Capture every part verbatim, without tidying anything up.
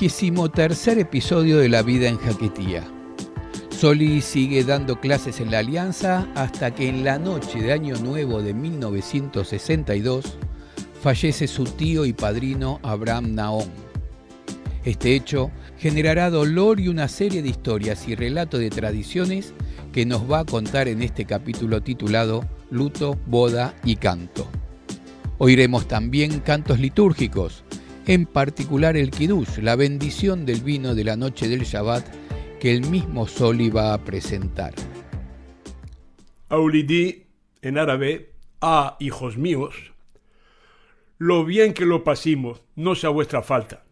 Decimotercer episodio de La vida en Jaquetía. Soli sigue dando clases en la Alianza hasta que en la noche de Año Nuevo de mil novecientos sesenta y dos fallece su tío y padrino Abraham Nahon. Este hecho generará dolor y una serie de historias y relatos de tradiciones que nos va a contar en este capítulo titulado Luto, boda y canto. Oiremos también cantos litúrgicos, en particular el Kiddush, la bendición del vino de la noche del Shabbat, que el mismo Soli va a presentar. Aulidi, en árabe, ah, hijos míos, lo bien que lo pasimos, no sea vuestra falta.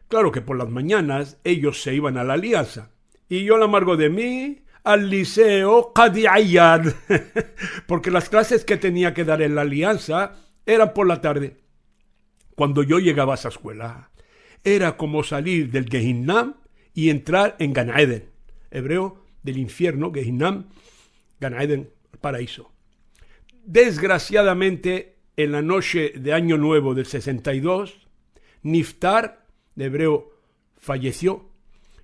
Claro que por las mañanas ellos se iban a la Alianza, y yo, el amargo de mí, al liceo Qadi Ayyad, porque las clases que tenía que dar en la Alianza eran por la tarde. Cuando yo llegaba a esa escuela, era como salir del Gehinam y entrar en Gan Eden, hebreo del infierno, Gehinam, Gan Eden, paraíso. Desgraciadamente, en la noche de Año Nuevo del sesenta y dos, niftar, de hebreo falleció,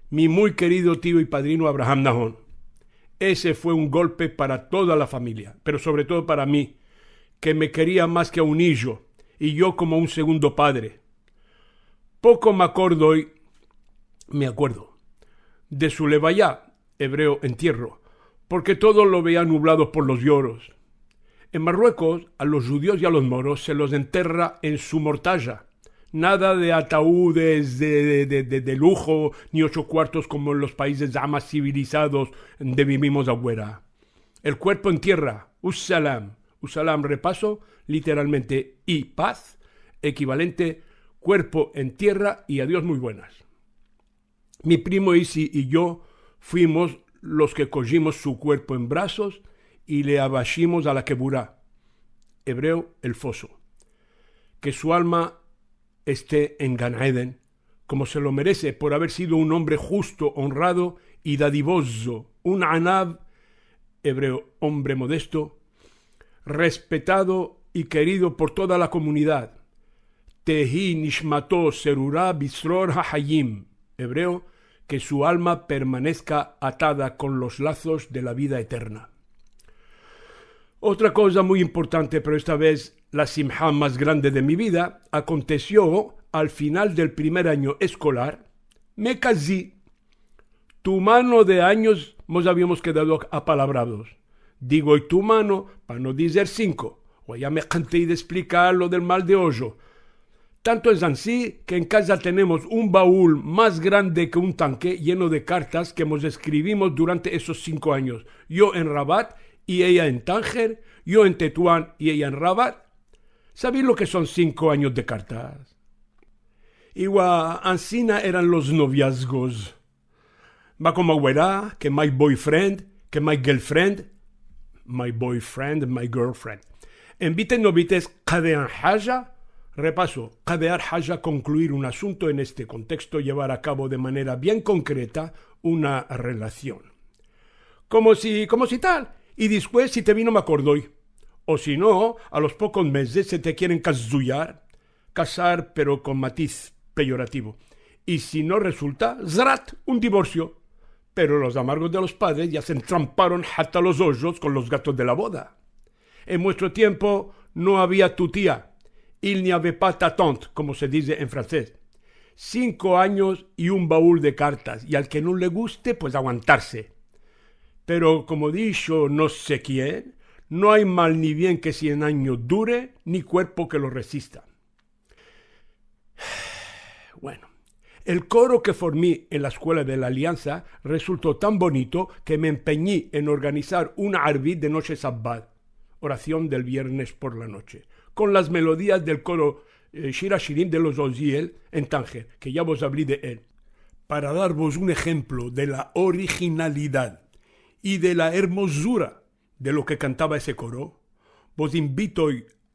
mi muy querido tío y padrino Abraham Nahon. Ese fue un golpe para toda la familia, pero sobre todo para mí, que me quería más que a un hijo, y yo como un segundo padre. Poco me acuerdo hoy, me acuerdo, de su levaya, hebreo entierro, porque todo lo veía nublado por los lloros. En Marruecos, a los judíos y a los moros se los enterra en su mortaya. Nada de ataúdes de, de, de, de, de lujo, ni ocho cuartos como en los países ya más civilizados donde vivimos afuera. El cuerpo en tierra, ussalam, ussalam, repaso, literalmente, y paz, equivalente, cuerpo en tierra y adiós muy buenas. Mi primo Isi y yo fuimos los que cogimos su cuerpo en brazos y le abashimos a la kebura, hebreo, el foso. Que su alma esté en Gan Eden, como se lo merece por haber sido un hombre justo, honrado y dadivoso, un anav, hebreo, hombre modesto, respetado y querido por toda la comunidad. Tehi nishmato serura bitsror hahayim, hebreo, que su alma permanezca atada con los lazos de la vida eterna. Otra cosa muy importante, pero esta vez la simha más grande de mi vida, aconteció al final del primer año escolar. Me cazi. Tumano de anyos mos aviamos kedado apalabrados. Digo i tumano pa no dizer sinko, o ya me kantei de esplikarlo del mal de ojo. Tanto es ansi ke en kaza tenemos un baul mas grande ke un tanke yeno de kartas ke mos eskrivimos durante esos sinko anyos. Yo en Rabat i eya en Tanger, yo en Tetuan i eya en Rabat. Saveis lo ke son sinko anyos de kartas? Igua ansina eran los noviazgos. Ma komo guera, ke my boyfriend, ke my girlfriend, my boyfriend, my girlfriend. En biten no bites, kadean haja, repaso, kadear haja, konkluir un asunto, en este konteksto, yevar a kabo de manera bien konkreta una relasion. Komo si, komo si tal, i despues si te vino me akordoi. O si no, a los pokos mezes se te kieren kazuyar, kazar, pero kon matiz peyorativo. I si no resulta, zrat, un divorsio. Pero los amargos de los padres ya se entramparon hasta los ojos kon los gatos de la boda. En muestro tiempo no avia tu tia, il n'y avait pas ta tante, komo se dize en fransez. Sinko anyos i un baul de kartas, i al ke no le guste, pues aguantarse. Pero, komo disho no se kien, no ay mal ni bien ke sien anyos dure, ni kuerpo ke lo rezista. Bueno, el koro ke formi en la Eskuela de la Aliansa resulto tan bonito ke me empenyi en organizar un arvit de noche sabbat, orasion del viernes por la noche, kon las melodias del koro, eh, Shir Ashirim de los Oziel en Tanger, ke ya vos avli de el. Para darvos un enjemplo de la orijinalidad i de la ermozura de lo ke kantava ese koro, vos invito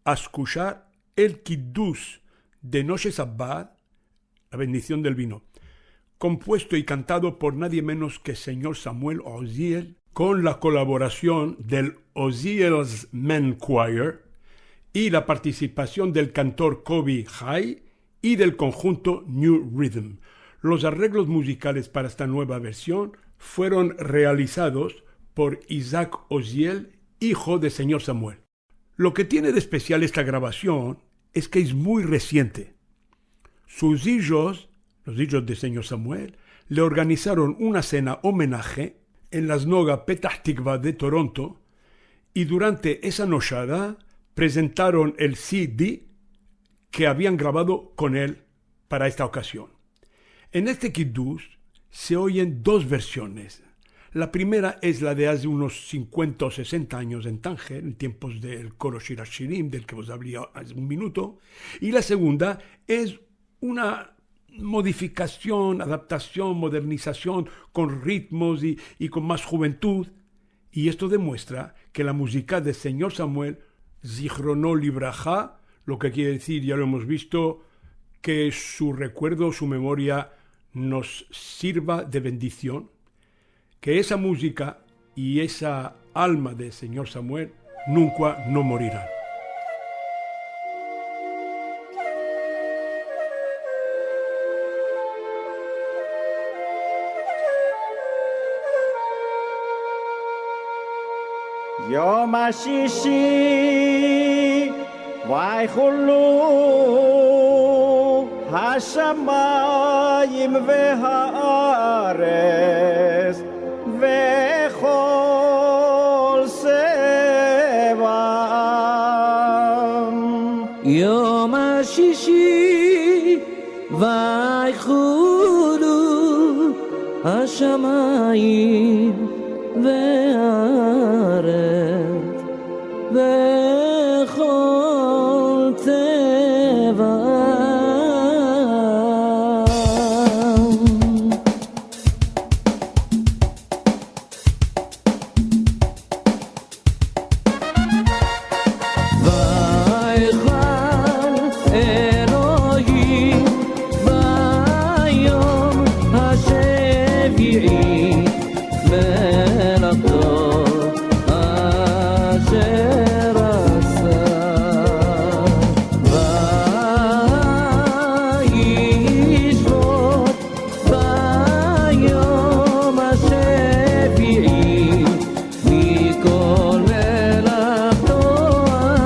a eskuchar el Kiddush de Noche Sabbat, la bendision del vino, kompuesto i kantado por nadie menos ke senyor Samuel Oziel, kon la kolaborasion del Oziel's Men Choir i la partisipasion del kantor Kobi Hay i del konjunto New Rhythm. Los arreglos muzikales para esta mueva version fueron realizados por Isaac Oziel, ijo de Senyor Samuel. Lo ke tiene de espesial esta gravasion es ke es muy resiente. Sus ijos, los ijos de Senyor Samuel, le organizaron una sena omenaje en la znoga Petah Tikva de Toronto, i durante esa noshada prezentaron el CD ke avian gravado kon el para esta okazion. En este kidush se oyen dos versiones. La primera es la de aze unos sinkuenta o sesenta anyos en Tanger, en tiempos del Koro Shir Hashirim, del ke vos avli aze un minuto, i la segunda es una modifikazion, adaptazion, modernizazion, kon ritmos i, i kon mas juventud. I esto demuestra ke la muzika de Senyor Samuel, Zichrono Livraha, lo ke kiere dizir, ya lo emos visto, ke su rekuerdo, su memoria nos sirva de bendision, ke esa muzika i esa alma de Senyor Samuel nunka no moriran. יום השישי ויכולו השמים והארץ וכל צבאם. יום השישי ויכולו השמים והארץ וכל צבאם. ויכל אלהים ביום השביעי מלאכתו אשר עשה. וישבות ביום השביעי מכל מלאכתו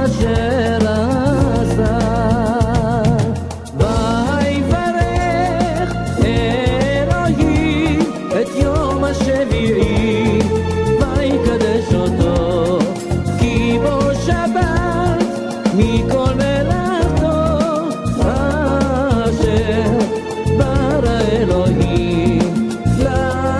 אשר עשה. ויברך אלהים את יום השביעי ויקדש אותו, כי בו שבת מכל מלאכתו אשר ברא אלהים לעשות.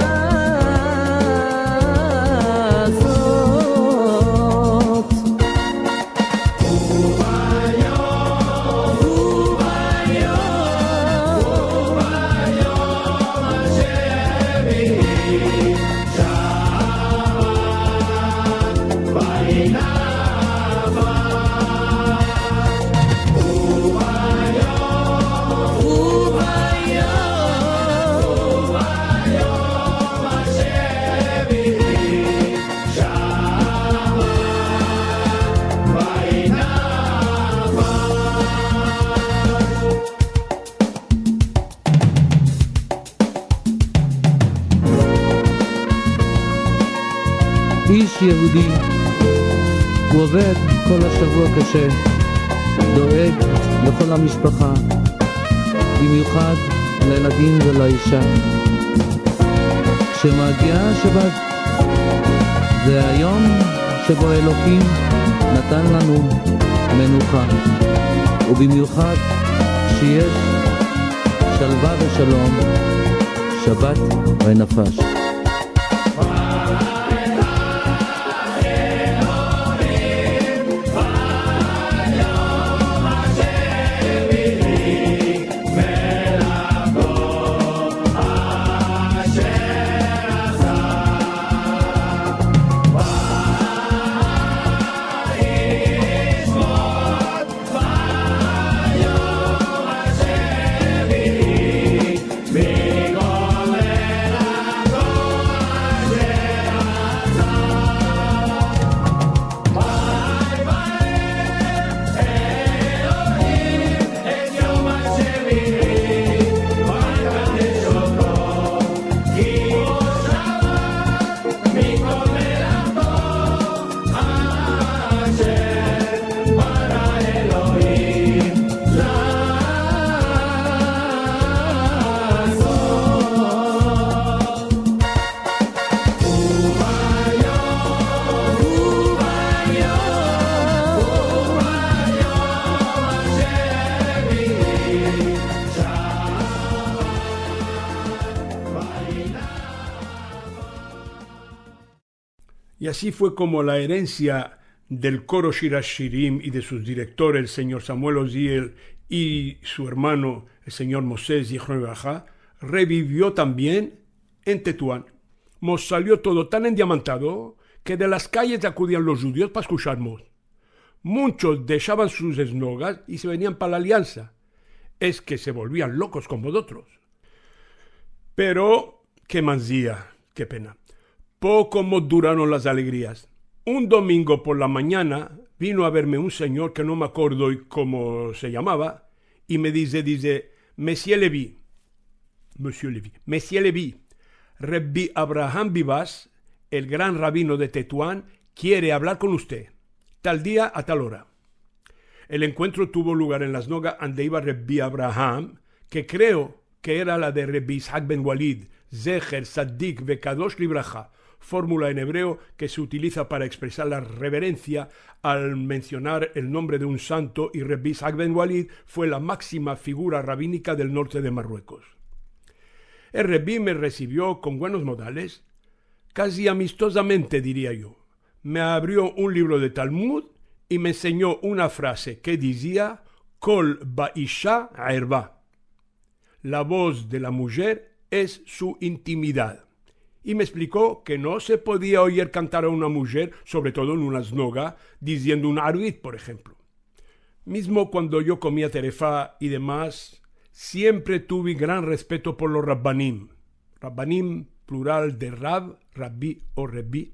איש יהודי, הוא עובד כל השבוע קשה, דואג לכל המשפחה, במיוחד לילדים ולאישה. כשמגיעה השבת, זה היום שבו אלוקים נתן לנו מנוחה, ובמיוחד כשיש שלווה ושלום, שבת ונפש. Y asi fue komo la erensia del koro Shir Ashirim i de sus direktores, el senyor Samuel Oziel i su ermano, el senyor Moshe, zichrono livracha, revivio tambien en Tetuan. Mos salio todo tan endiamantado ke de las kayes akudian los djudios pa eskusharmos. Munchos deshavan sus esnogas i se venian pa la Aliansa. Es ke se volvian lokos komo vozotros. Pero, ke manzia, ke pena. Poko mos duraron las alegrias. Un domingo por la manyana vino a verme un senyor ke no me akordo komo se yamava i me dize, dize, Monsieur Levy, Monsieur Levy, Monsieur Levy, Rebbi Abraham Bibas, el gran rabino de Tetuan, kiere avlar kon usted. Tal dia a tal ora. El enkuentro tuvo lugar en la esnoga ande iva Rebbi Abraham, ke kreo ke era la de Rebbi Itzhak ben Walid, zecher tzadik vekadosh livracha, formula en ebreo ke se utiliza para ekspresar la reverensia al mensionar el nombre de un santo, i Rebbi Itzhak ben Walid fue la maksima figura rabinika del norte de Marruekos. El rebbi me resivio kon buenos modales, kazi amistozamente, diria yo. Me avrio un livro de Talmud i me ensenyo una fraze ke dizia, Kol ba'isha erva. La voz de la mujer es su intimidad. I me ekspliko ke no se podia oyer kantar a una mujer, sovre todo en una esnoga, diziendo un arvit, por enshemplo. Mizmo kuando yo komia terefa i demas, siempre tuvi gran respeto por los rabbanim. Rabbanim, plural de rav, rabbi o rebbi.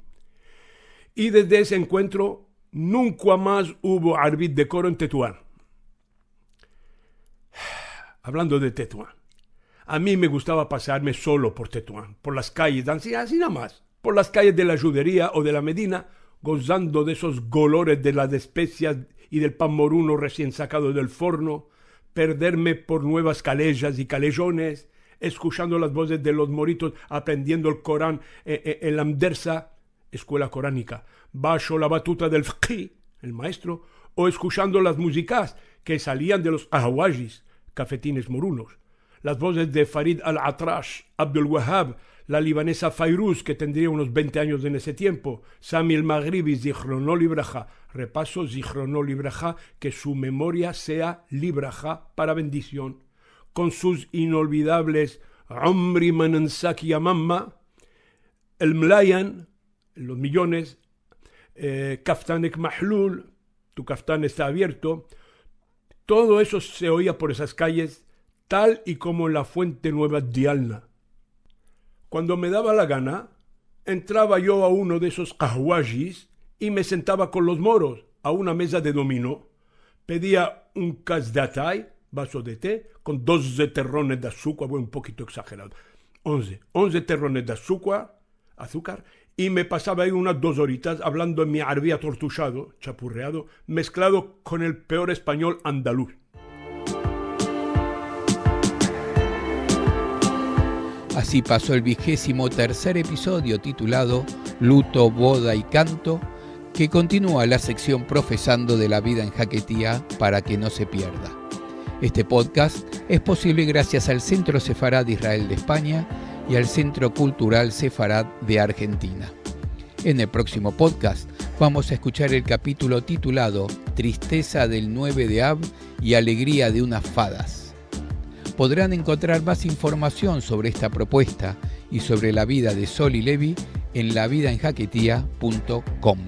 I desde ese enkuentro, nunka mas uvo arvit de koro en Tetuan. Avlando de Tetuan, a mi me gustava pasearme solo por Tetuan, por las kayes, ansi, ansi nada mas, por las kayes de la Djuderia o de la Medina, gozando de esos golores de las espesias i del pan moruno resien sakado del forno, perderme por nuevas kalejas i kalejones, eskushando las vozes de los moritos aprendiendo el Koran, eh, eh, en la mdersa, eskuela koranika, basho la batuta del fki, el maestro, o eskushando las muzikas ke salian de los kahwajis, kafetines morunos. Las vozes de Farid al-Atrash, Abdul Wahab, la libanesa Fairuz, ke tendria unos vente anyos en ese tiempo, Sami el Magribi, zichrono livracha, repaso, zichrono livracha, ke su memoria sea livracha para bendision, kon sus inolvidables Omri Manansak Yamama, el Mlayan, los miyones, eh, Kaftanek Mahlul, tu kaftan esta avierto. Todo eso se oia por esas kayes, tal i komo en la Fuente Nueva Dialna. Kuando me dava la gana, entrava yo a uno de esos kahwajis i me sentava kon los moros a una meza de domino. Pedia un kas de atay, vaso de te, kon doze terrones de azukar, bueno, un pokito eksajerado, onze, onze terrones de azukar, azukar, i me pasava ayi unas dos oritas avlando en mi arvi atortushado, chapurreado, mesklado kon el peor espanyol andaluz. Así pasó el vigésimo tercer episodio titulado Luto, Boda y Canto, que continúa la sección Profesando de la vida en Jaquetía para que no se pierda. Este podcast es posible gracias al Centro Sefarad Israel de España y al Centro Cultural Sefarad de Argentina. En el próximo podcast vamos a escuchar el capítulo titulado Tristeza del nueve de Av y alegría de unas fadas. Podrán encontrar más información sobre esta propuesta y sobre la vida de Soli Levy en la vida en jaquetía punto com.